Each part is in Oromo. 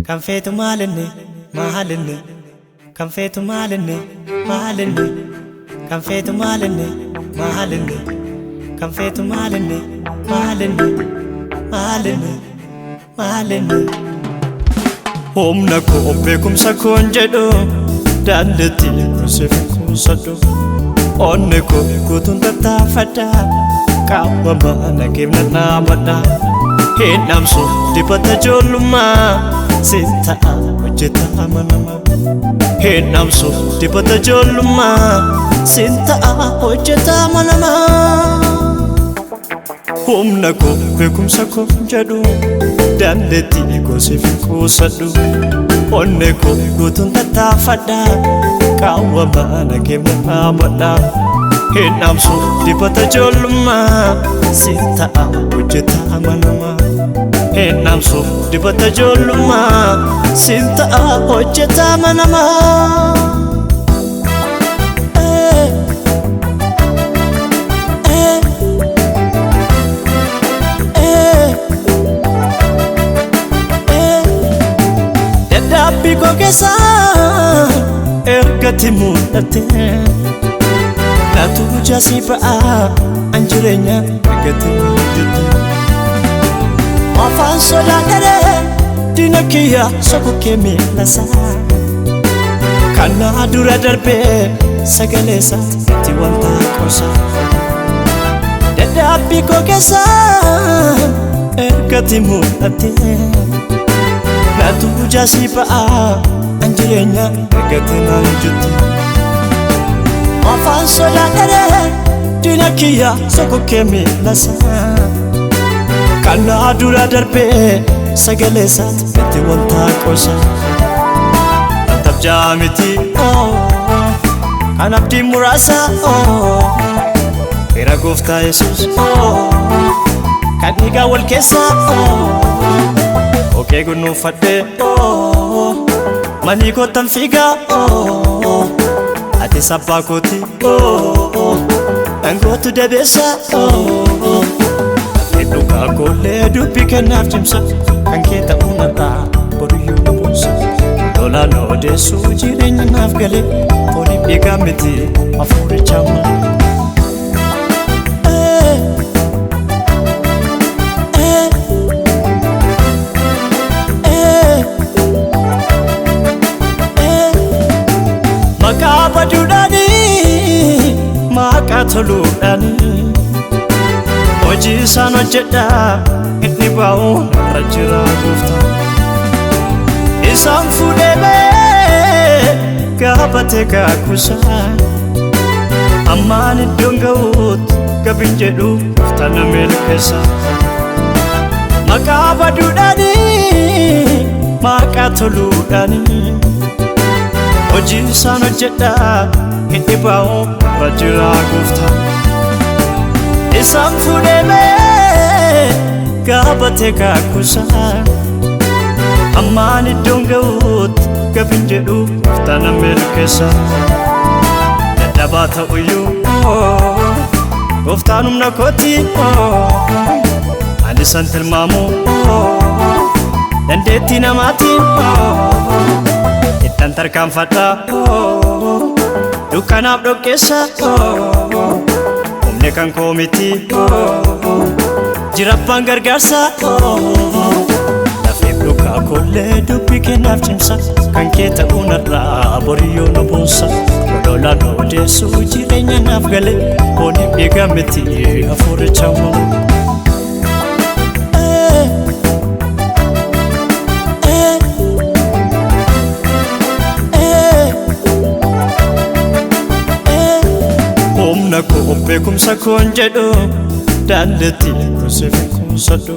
Kan feetu maalinni maalinni kan feetu maalinni maalinni kan feetu maalinni maalinni kan feetu maalinni maalinni maalinni maalinni. Humna koo beekumsa koon jedhu dandeettii siif kuusadhu onnee koo guutuun tattaafadha qaawwa mana keef dhaabadha hin dhamsu dibata ijoollummaa siin ta'a hojjetaa manamaa. Hin dhamsu dibata ijoollummaa siin ta'a hojjetaa manamaa. Humna koo beekumsa koo jedhu dandeettii koo siif kuusadhu onnee koo guutuun tattaafadha qaawwa mana keef dhaabadha hin dhamsu dibata ijoollummaa siin ta'a hojjetaa manamaa. Hin dhamsu dibata ijoollummaa siin ta'a hojjetaa manamaa. Dadhabbii koo keessaa ergatti mul'atte natu jaasii ba'aa an jireenya argate jette. Afaan sodaadharee diina kiyya sokokkee miilasaa kana dura darbee sagalee isaatti wanta qosa. Dadhabbii koo keessaa ergatti mul'atte natu jaasii ba'aa an jireenya argate naan jette. Afaan sodaadharee diina kiyya sokokkee miilasaa kana dura darbee sagalee isaatti wanta qosa. Tabjaa miti kan abdii muraasa fira gooftaa Yesuus kan dhiigaa wal keessa kookee gunuunfadhee manii kottan fiigaa ati sabbaa kooti dhangootu dabeessa. Dhugaa koollee dubbii kennaaf cimsa kan kee ta'uu narraa boruyyuu na boonsa. Lolaan odeessuu jireenya naaf galee fooniif dhiigaa miti hafuuricha malee. Maqaa baduudhaanii maqaa toluudhaanii hojii isaan hojjedha inni baa'u narra jira gooftaa. Isaan fuudhee ba'ee gaafatee kaakusaa ammaan iddoon ga'uutti gabin jedhu gooftaan na milkeessa. Maqaa baduudhaanii maqaa toluudhaanii hojii isaan hojjedha inni baa'u narra jira gooftaa. Isaan fuudhee ba'ee gaafatee kaakusaa ammaan iddoon ga'uutti gabin jedhu gooftaan na milkeessa. Dadhabaa ta'uyyuu gooftaan humna kooti ani san tilmaamu dandeettii namaati ittan tarkaanfadha dukkanaaf dhoqqeessa humni kan koo miti jirabbaan gargaarsa. Lafeef dhugaa koollee dubbii kennaaf cimsa kan kee ta'uu narraa boriyyoo na boonsa. Lolaan odeessuu jireenya naaf galee fooniif dhiigaa miti hafuuricha malee. Humna koo beekumsa koon jedhu dandeettii siif kuusadhu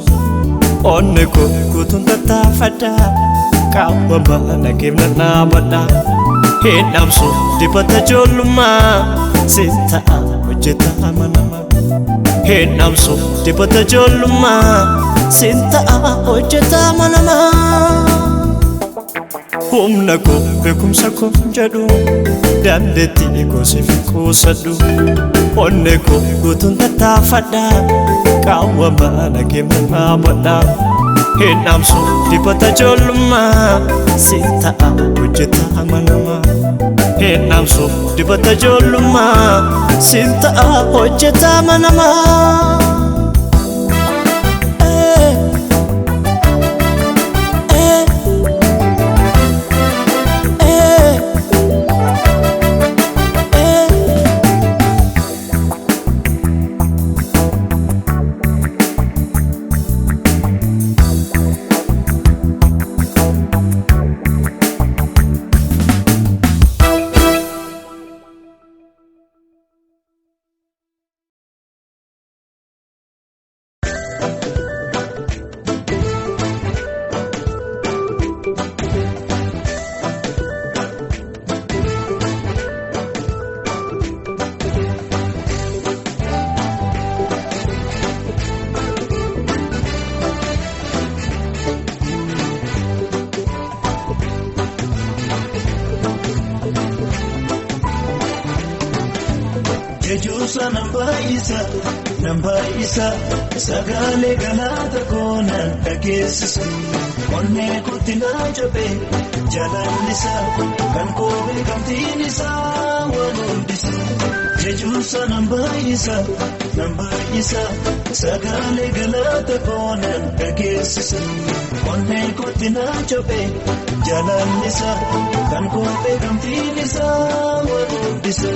onnee koo guutuun tattaafadha qaawwa mana keef dhaabadha hin dhamsu dibata ijoollummaa siin ta'a hojjetaa manamaa. Hin dhamsu dibata ijoollummaa siin ta'a hojjetaa manamaa. Humna koo beekumsa koo jedhu dandeettii koo siif kuusadhu onnee koo guutuun tattaafadha qaawwa mana keef dhaabadha. Hin dhaamsu dibata ijoollummaa si ta'a hojjetaa amanamaa. Hin dhaamsu dibata ijoollummaa si ta'a hojjetaa amanamaa. Jechuusa nan baay'isa sagaalee galaata koo nan dhageessisa onnee kootti naa cabee jaalallisa kan koo beekamtiin isaa waan hundisa. Jechuusa nan baay'isa sagaalee galaata koo nan dhageessisa onnee kootti naa cabee jaalallisa kan koo beekamtiin isaa waan hundisa.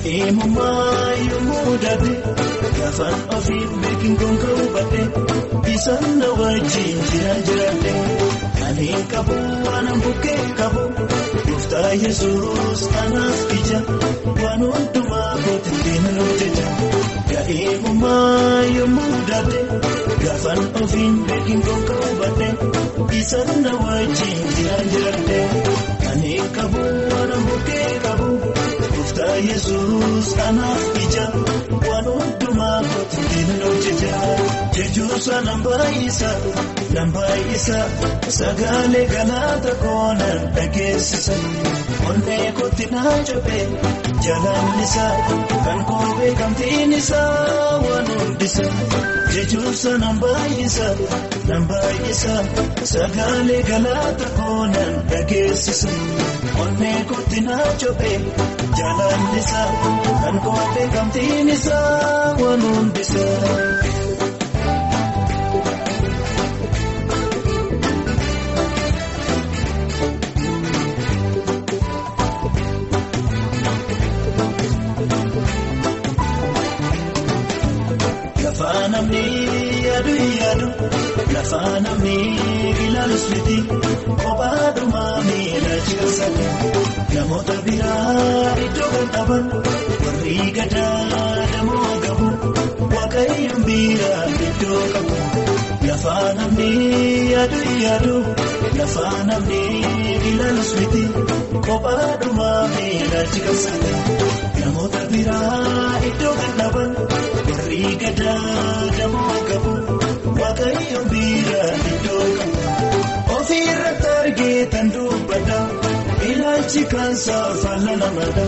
Eenyummaa yommuu dhabe gaafan ofiin beekin gonka hubadhe isaan na wajjin jiraadhe ani hin qabu waan bukkee qabu gooftaa Yesuus anaaf ija waan hundumaa kootitti nan hojjeta. Eenyummaa yommuu dhabe gaafan ofiin beekin gonka hubadhe isaan na wajjin jiraadhe ani hin qabu waan bukkee qabu. Gooftaa Yesuus anaaf ija waan hundumaa kootitti nan hojjeta. Jechuusa nan baay'isa sagaalee galaata koo nan dhageessisa. Onnee kootti naa cabee jaalallisa kan koo beekamtiin isaa waan hundisa. Jechuusa nan baay'isa sagaalee galaata koo nan dhageessisa. Onnee kootti naa cabee jaalallisa kan koo beekamtiin isaa waan hundisa. Lafa namni yaadu lafa namni ilaalus miti kophaadhumaa miila ciisate namoota biraa iddoo kan dhaban warri gadaa damoo qabu waaqayyoon biraa iddoo qabu. Lafa namni yaadu lafa namni ilaalus miti kophaadhumaa miila ciisate namoota biraa iddoo kan dhaban. Warri gadaa damoo qabu waaqayyoon biraa iddoo qabu. Ofiirratti argee tan dubbadha ilaalchi kan saafaan namadha.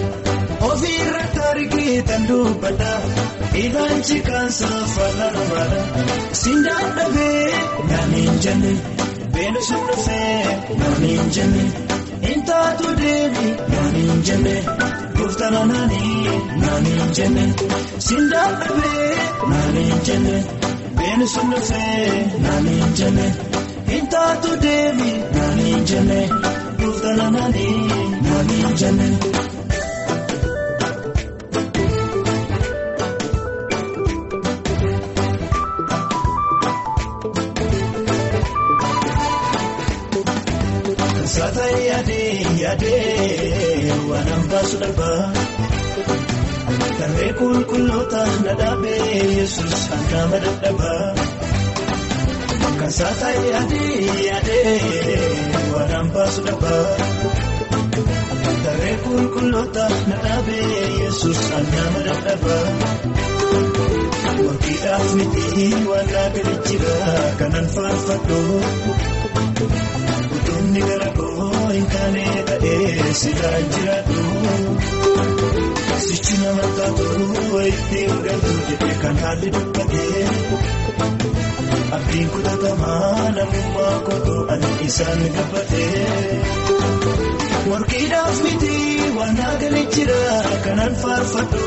Ofiirratti argee tan dubbadha ilaalchi kan saafaan namadha. Sindaan dhabee naan hin jenne beelisi dhufee naan hin jenne intaatu deemi naan hin jenne. Gooftaan naanii naan hin jenne sindaan dhabee naan hin jenne beelisi dhufee naan hin jenne intaatu deemi naan hin jenne gooftaan naanii naan hin jenne. Saatayii yaadee waan hambaasu darbaa tarree qulqulloota na dhaabee Yesuus hanqama dadhabaa. Kan saataa yaadee yaadee waan baasu dhabaa. Tarree qulqulloota na dhaabee Yesuus nama dadhabaa. Morkiidhaaf miti waan dhaabee jira kanan faarfadhu. Utumni gara koo hin taane ta'ee silaa jiraadhu. Sichi nama taatu wayitti galtu jedhee kan haalli dubbatee. Abdiin kutatamaa namummaa kootu ani isaan gabbatee. Morkiidhaaf miti waan naagalee jira kanan faarfadhu.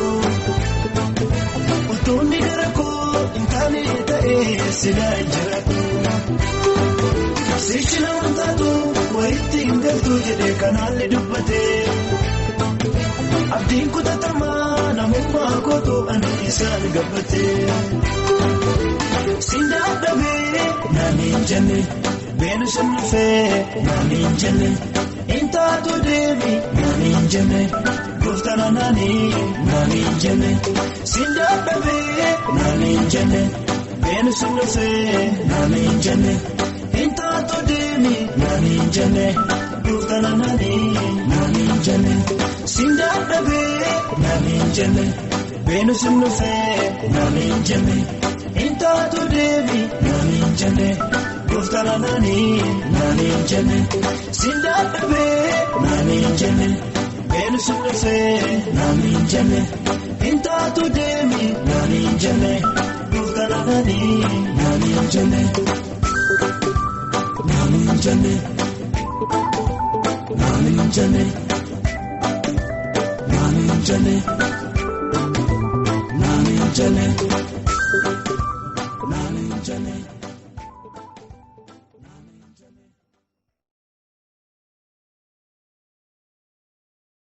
Utuunni gara koo hin taane ta'ee silaa jiraatu. Sichi nama taatu wayitti hin galtu jedhee kan haalli dubbatee. Abdiin kutatamaa namummaa kootu ani isaan gabbatee. Sindaa dhabee naani hin jenne beenu sannafee naani hin jenne intaatu deemi naani hin jenne gooftana naani naani hin jenne sindaa dhabee naani hin jenne beenu sannafee naani hin jenne intaatu deemi naani hin jenne gooftana naani naani hin jenne sindaa dhabee naani hin jenne beenu sannafee naani hin jenne. Intaatu deemi naani hin jenne gooftana naani naani hin jenne sindaa dhabee naani hin jenne beenu sirreessee naani hin jenne intaatu deemi naani hin jenne gooftana naani naani hin jenne naani hin jenne naani hin jenne naani hin jenne naani hin jenne.